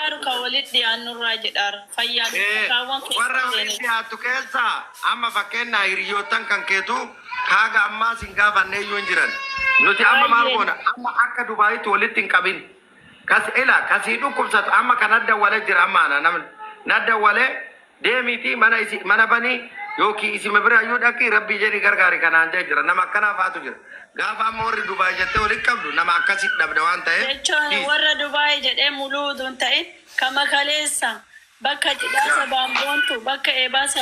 Gargaaru kan walitti dhiyaannurraa jedhaara. Fayyaan kaawwan Warra keessa walitti seenee. dhiyaattu keessaa amma fakkeenyaa hiriyoottan kan keetu kaaga ammaa sin gaafanne iyyuu hin jiran. Nuti amma maal Baay'een. goona? Amma akka Dubaayitti walitti hin qabin. Kas ila kasii dhukkubsatu amma kan adda walee jira amma ana namni. Nadda walee deemiitii mana isi mana banii yookiin isima bira iyyuu dhaqii rabbii jedhii gargaari kanaan jee jira. Nama akkanaa faatu jira. Gaafa amma warri Dubaay jettee walitti qabdu nama akkasii dhabda waan ta'eef. Jechuun Dhiisi. warra Dubaay jedhee muluu utuu hin ta'in kama kaleessa bakka cidhaasa baamboontu bakka eebaasa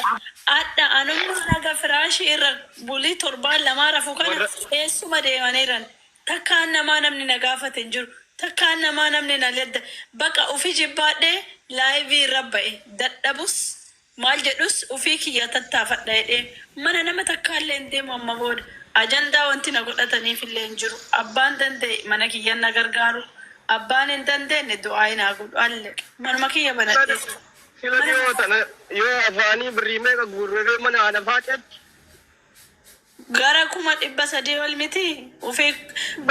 adda anummaa haga firaashii irra bulii torbaan lamaa rafu kana Warra eessuma deemaniiran takkaan namaa namni na gaafate hin jiru takkaan namaa namni na ledda baqa ufi jibbaadhee laayivii irra ba'e dadhabus maal jedhus ufii kiyya tattaafadha jedhee mana nama takkaallee hin deemu amma booda ajandaa wanti na godhataniif illee hin jiru abbaan danda'e mana kiyyan na gargaaru abbaan hin dandeenye du'aa hin haa godhu alle manuma kiyya banadhee Sila mana dhiyoo tana yoo afaanii birrii meeqa guurree mana haadha faaxetti gara 300,000 ol miti ufii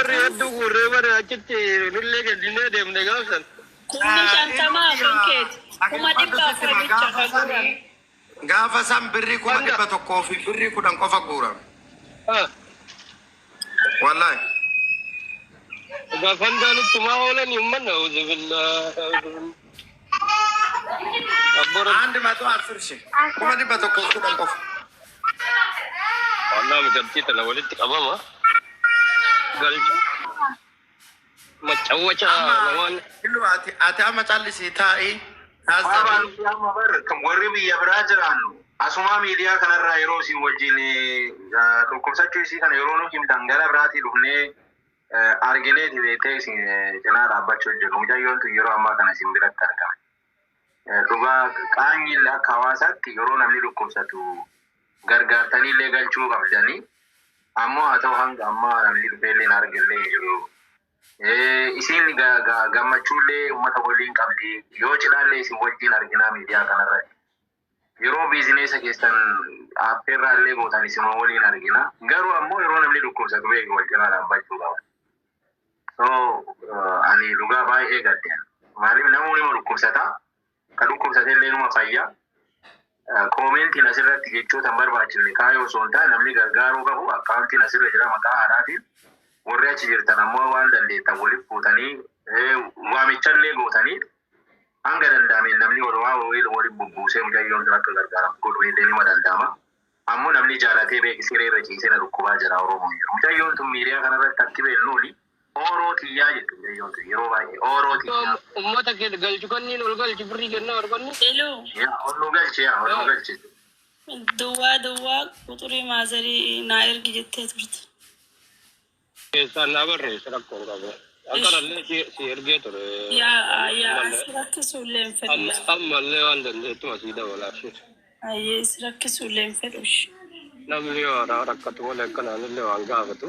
birrii hedduu guurree mana achitti nullee kenninee deemne gaafsan. 50,000 kan keeti kuma Dhaggeeffadhu dhibba sitti afur hima bicha gaafa ka guurame. sanii gaafa san birrii kuma Hanga dhibba tokkoo fi birrii kudhan qofa guurame. Wallahi. Gaafan ittumaa oolan uummanna auzubillah. Abbora አንድ መቶ አስር ሺህ kuma dhibba tokkoo fi kudhan qofa. Wallaa mucattii tana walitti qabama. Galcha. Macawwacha Amma namaan illu ati ati amma callisii taa'ii Baabaa taazzabii. nuti amma bar kan warri biyya biraa jiraannu asuma miidiyaa kanarraa yeroo isin wajjin dhukkubsachuu isii kana yeroo nu himtan gara biraatii dhufnee argineeti beektee isin cinaa dhaabbachuu hojjennu. Mucayyoon tun yeroo ammaa kana isin biratti argame. Dhugaa qaanyi illee akka hawaasaatti yeroo namni dhukkubsatu gargaartanii illee galchuu qabdanii ammoo haa ta'u hanga ammaa namni dhufee illee hin argillee hin jiru. Isin gammachuullee uummata waliin qabdi yoo cidhaallee isin wajjin arginaa miidiyaa kanarratti. Yeroo biizineesa keessan affeerraa illee gootan isin waliin argina. Garuu ammoo yeroo namni dhukkubsatu beeku wal cinaa dhaabbachuu qaba. So ani dhugaa baay'ee gadde. Maaliif namoonni nima dhukkubsata? Ka dhukkubsate illee numa fayya. Koomentiin asirratti jechoota hin barbaachisne kaayoo osoo hin taane namni gargaaruu qabu akkaawuntiin asirra jira maqaa haadhaatiin warri achi jirtan ammoo waan dandeettan waliif fuutanii waamichallee gootanii hanga danda'ameen namni wal waa waliin bubbuusee mucayyoon sun akka gargaaramu godhu illee nima danda'ama. Ammoo namni jaalatee beeki siree irra ciisee na dhukkubaa jira Oromoon jiru. Mucayyoon tun miidiyaa kanarratti akki beeknuuni ooroo tiyyaa jettu mucayyoon tun yeroo baay'ee ooroo tiyyaa. Uummata galchu kanniin ol galchu birrii kennaa argannu. Iluu Yaa ol nu galche yaa ol nu galche. duwwaa duwwaa quxurii maazarii naa ergi jettee turte. Keessaan naa barreesse rakkoon qabu. Akkanallee si ergee ture. Yaa yaa si rakkisuu illee hin fedhu. Ammallee waan dandeettu asii dabalaaf. Ayyee si rakkisuu illee hin fedhu. Namni yoo rakkatu malee akkanaan illee waan gaafatu.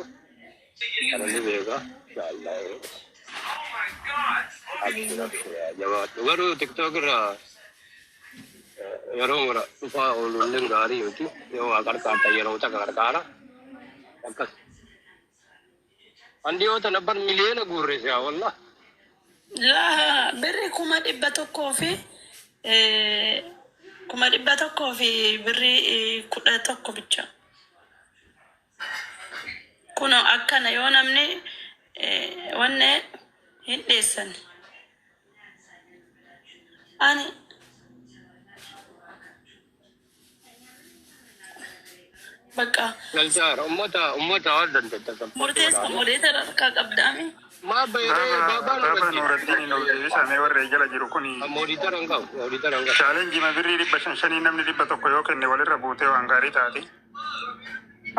Kana ni beeka. Inshallah. Abshir abshir jabaadhu. Garuu TikTok irraa yeroo mara dhufaa ooluun gaarii miti. Yoo waa qarqaartan yeroo takka qarqaara. Akkas. Andi yoo tana bar miliyoona guurre si'a wallah. Laa birri kuma dhibba tokkoo fi kuma dhibba tokkoo fi birrii kudha tokko bicha. Kun akkana yoo namni wanne hin dhiyeessan. Ani bakka Galchaara ummata ummata waan dandeetta sappooti murteessa godhaani. moderator harkaa qabdaami. Maa bayiree Baaba baabaa baaba nurratti. Nuuraddiin ol deebisame warra jala jiru kun Mooditara hin qabu mooditara hin qabu. challenge birrii dhibba shan shanii namni dhibba tokko yoo kenne walirra buutee waan gaarii taati.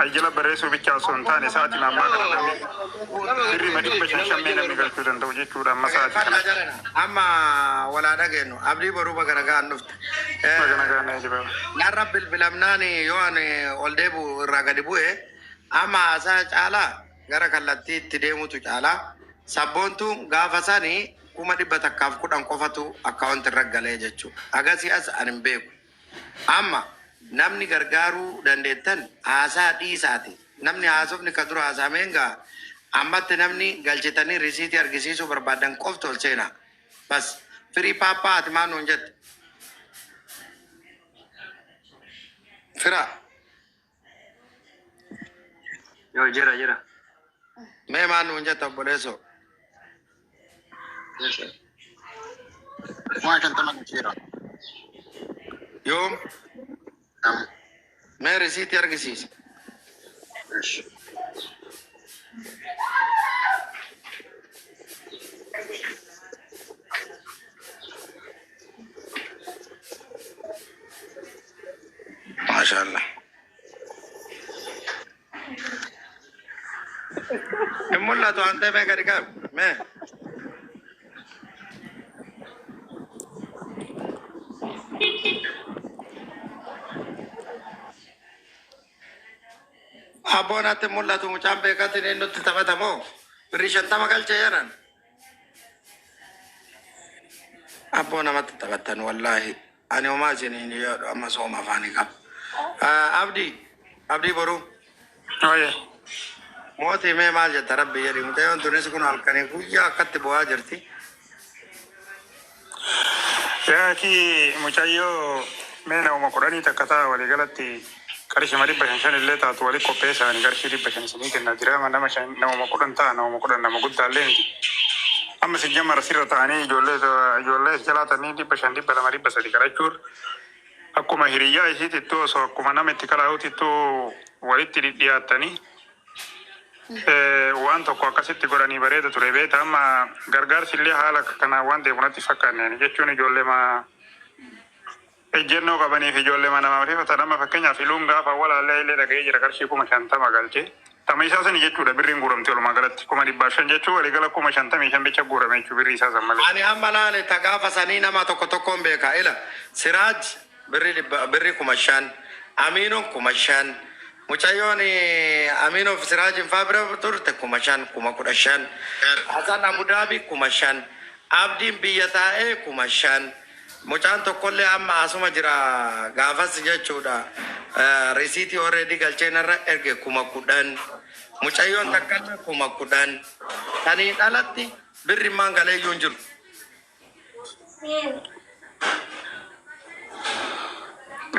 Ay jala barreessuu bicha osoo hin taane sa'aatiin ammaa kana namni Nama birrii ma galchi dhibba shan nama shammee namni galchi. galchuu danda'u jechuudha amma sa'aatii Dhaggeeffadhaa kanatti. jarana. Amma walaa dhageenyu abdii boruu baga nagaan dhufte. Baga nagaan na ejibaaba. Narra bilbilamnaan yoo ani ol deebi'u irraa gadi bu'e amma haasaa caalaa gara kallattii itti deemutu caalaa sabboontuun gaafa sanii 110,000 qofatu akkaawunti irra galee jechuudha. Agasii as ani hin beeku. Amma namni gargaaruu dandeettan haasaa dhiisaati. Namni haasofni ka dura haasameen gaa ammatti namni galchitanii risiitii argisiisuu barbaadan qofti ol seenaa. Bas Firii paappaa ati maal nuun jette? Fira. Yoo jira jira. Mee maal nuun jette obboleessoo? 50,000 galcheera. Yoom? Mee risiitii argisiisi. Maashaallah. Hin mul'atu waan ta'eef mee gadi qabi. Mee. Abboon natti hin mul'atu mucaan beekatti inni nutti taphatamoo birrii 50 galchee jedhan. Abboo namatti taphattan wallaahi. Ani homaa isiniin jedhu amma sooma afaanii qaba. Abdii Abdii boruu. Oye. Mootii mee maal jetta rabbi jedhi mucayyoon tunis kun halkanii guyyaa akkatti bu'aa jirti. Yaaki mucayyoo mee nama 10 takka ta'a waliigalatti qarshii 500 illee taatu wali qopheessanii qarshii 500 isinii kennaa jira nama shan nama 10 ta'a nama 10 nama guddaallee miti. Amma si jamara sirra ta'anii ijoollee ijoollee jalaatanii 500 200 300 kadhachuun akkuma hiriyyaa isiitittuu osoo akkuma nama itti kalaa'uutittuu walitti dhiyaattanii waan tokko akkasitti godhanii bareeda ture beeta amma gargaarsi illee haala kanaan waan deemu natti fakkaanneen jechuun ijoollee maa ejjennoo qabaniif ijoollee mana nama rifatan amma fakkeenyaaf iluun gaafa walaallee illee dhaga'ee jira qarshii 50,000 galchee tama isaa sani jechuudha birriin guuramte walumaa galatti 505,000 jechuun waliigala 55,000 bicha guurame jechuu birrii isaa san malee. Ani amma laale ta gaafa sanii nama tokko tokkoon beeka ila Siraaj birrii dhibba birrii 5,000 Amiinuun 5,000 mucayyoon Amiinoo fi Siraajin faa bira turte 5,000 15,000 Hasan Abudaabii 5,000 Abdiin biyya taa'ee 5,000 mucaan tokkollee amma asuma jira gaafas jechuudha risiitii already galchee narra erge 10,000 mucayyoon takkallee 10,000 saniin alatti birri maan galeeyyuu hin jiru.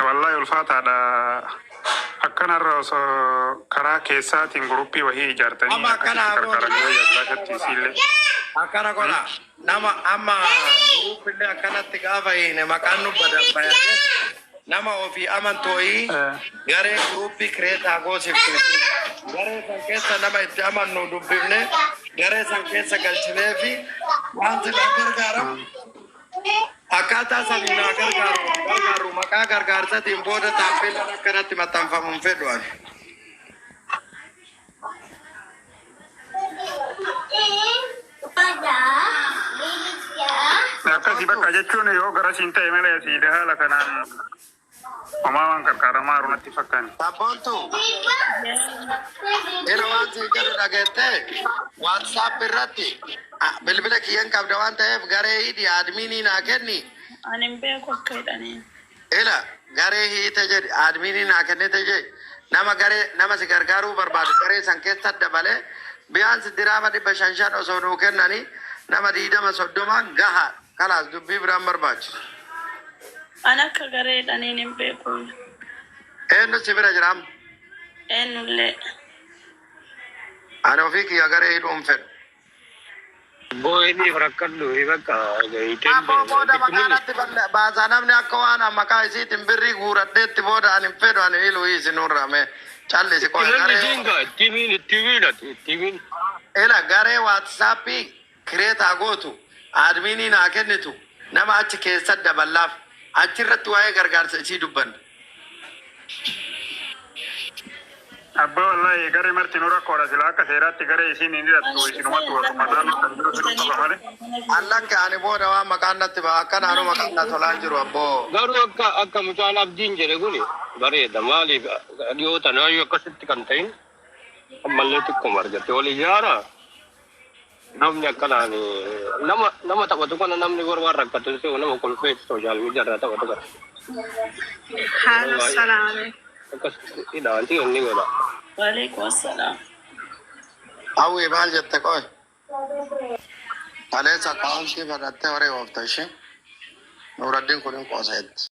Wallahi ulfaataadha. Akkanarra osoo karaa keessaatiin guruppii wahii ijaartanii Amma akkana akkasitti haa goonu. gargaaranii wayya bilaashatti isiillee. Akkana godha. Nama amma guruppillee akkanatti gaafa hiine maqaan nu badan bayatee nama ofii amantu wayii garee guruppii kireetaa goosiftu. Garee san keessa nama itti amannu dubbifne garee san keessa galchinee fi waan silaa gargaaramu akkaataa saniin haa gargaaru gargaaru maqaa gargaarsatiin booda taappeellaan akkanatti maxxanfamu hin fedhu ani. Akkasii bakka jechuun yoo garasiin ta'e malee asii haala kanaan homaa waan gargaaramaa jiru natti fakkaanne. Sabboontu ila waan siin jedhu dhageettee WhatsApp irratti bilbila kiyyan qabda waan ta'eef garee hidhi adminii naa kenni. Ani hin beeku akka hidhaniin. Ila garee hiite jedhi adminii naa kennite jedhi nama garee nama si gargaaruu barbaadu garee san keessa dabalee biyaansi diraama 500 osoo nuu kennanii nama 20 30 gaha kalaas dubbii biraan barbaachisu. Ani akka garee hidhaniin hin beeku. Eenyu si bira jira amma? Eenyullee. Ani ofii kiyya garee hidhuu hin fedhu. Boo'iniif rakkadhu bakka hiiteen Abboo booda itti maqaa mul'isa. natti baasaa namni akka waan maqaa isiitiin birrii guuradheetti booda ani hin fedhu ani iluu isinurra mee callisi Itti qoy garee mul'isiin gaa itti himiin itti himiin ati itti himiin. ila garee waatsaappii kireetaa gootu adminii naa kennitu nama achi keessa daballaaf achirratti waa'ee gargaarsa isii dubbanna. Abbaa wallahi garee marti nu rakkoodha sila akka seeraatti garee isiin hin hidhattu Ani dhufee isinumatti waluma naannoo kan jiru situ qaba malee. Allakka ani booda waan maqaan natti ba'a akkana anu maqaan na tolaa jiru abboo. Garuu akka akka mucaan abdiin jedhe kuni bareeda maaliif dhiyoo tanaayyuu akkasitti kan ta'in ammallee xiqquma argatte wal ijaara namni akkanaan nama nama taphatu kana namni warra waan rakkatu ta'u nama kolfee sooshaal miidiyaa irraa taphatu kana. Haala Yeroo baay'ee salaam alaikum. akkasitti hidhaanti inni godha. Waalaikum assalaam. Hawwii maal jette qoy? Kaleessa akkaawuntii banattee horii oofta ishee. Nuuraddin kun hin qoosa jetti.